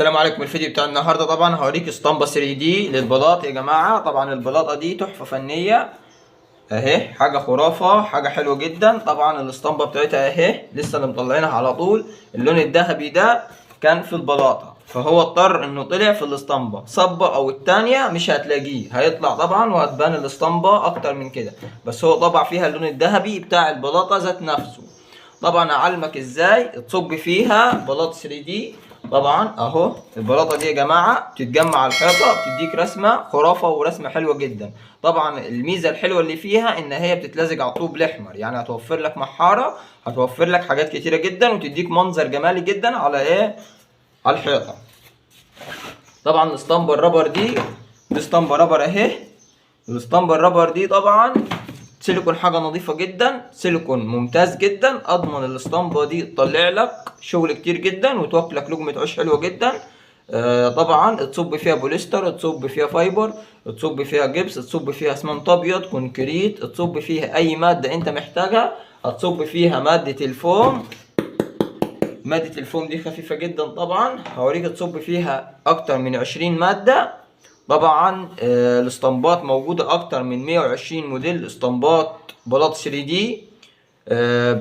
السلام عليكم. الفيديو بتاع النهارده طبعا هوريك اسطمبة 3D للبلاط يا جماعة. طبعا البلاطة دي تحفة فنية اهي، حاجة خرافة، حاجة حلوة جدا. طبعا الاسطمبة بتاعتها اهي لسه اللي مطلعينها على طول. اللون الذهبي ده كان في البلاطة، فهو اضطر انه طلع في الاسطمبة، صبة او التانية مش هتلاقيه، هيطلع طبعا وهتبان الاسطمبة اكتر من كده، بس هو طبع فيها اللون الذهبي بتاع البلاطة ذات نفسه. طبعا اعلمك ازاي تصب فيها بلاط 3D. طبعا اهو البلاطه دي يا جماعة بتتجمع على الحيطة، بتديك رسمه خرافه ورسمه حلوة جدا. طبعا الميزة الحلوة اللي فيها ان هي بتتلزج على الطوب الاحمر، يعني هتوفر لك محاره، هتوفر لك حاجات كتيرة جدا، وتديك منظر جمالي جدا على ايه؟ على الحيطة. طبعا الاسطمبه ال rubber دي، دي اسطمبه rubber اهي. الاسطمبه ال rubber دي طبعا سيليكون، حاجة نظيفة جدا، سيليكون ممتاز جدا. اضمن الاسطمبه دي تطلع لك شغل كتير جدا وتوكلك لقمة عيش حلوة جدا. طبعا تصب فيها بوليستر، تصب فيها fiber، تصب فيها جبس، تصب فيها اسمنت ابيض، concrete، تصب فيها اي مادة انت محتاجها. هتصب فيها مادة الفوم. مادة الفوم دي خفيفة جدا، طبعا هوريك تصب فيها اكتر من 20 مادة. طبعا الاسطمبات موجودة اكتر من 120 موديل اسطمبات بلاط 3D،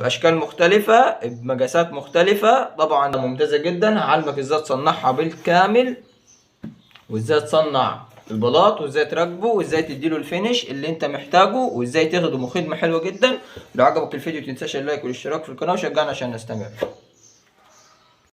باشكال مختلفة بمقاسات مختلفة. طبعا ممتازة جدا. هعلمك ازاي تصنعها بالكامل، وازاي تصنع البلاط، وازاي تركبه، وازاي تديله ال finish اللي انت محتاجه، وازاي تخدمه خدمة حلوة جدا. لو عجبك الفيديو متنساش ال like والاشتراك في القناة، وشجعنا عشان نستمر.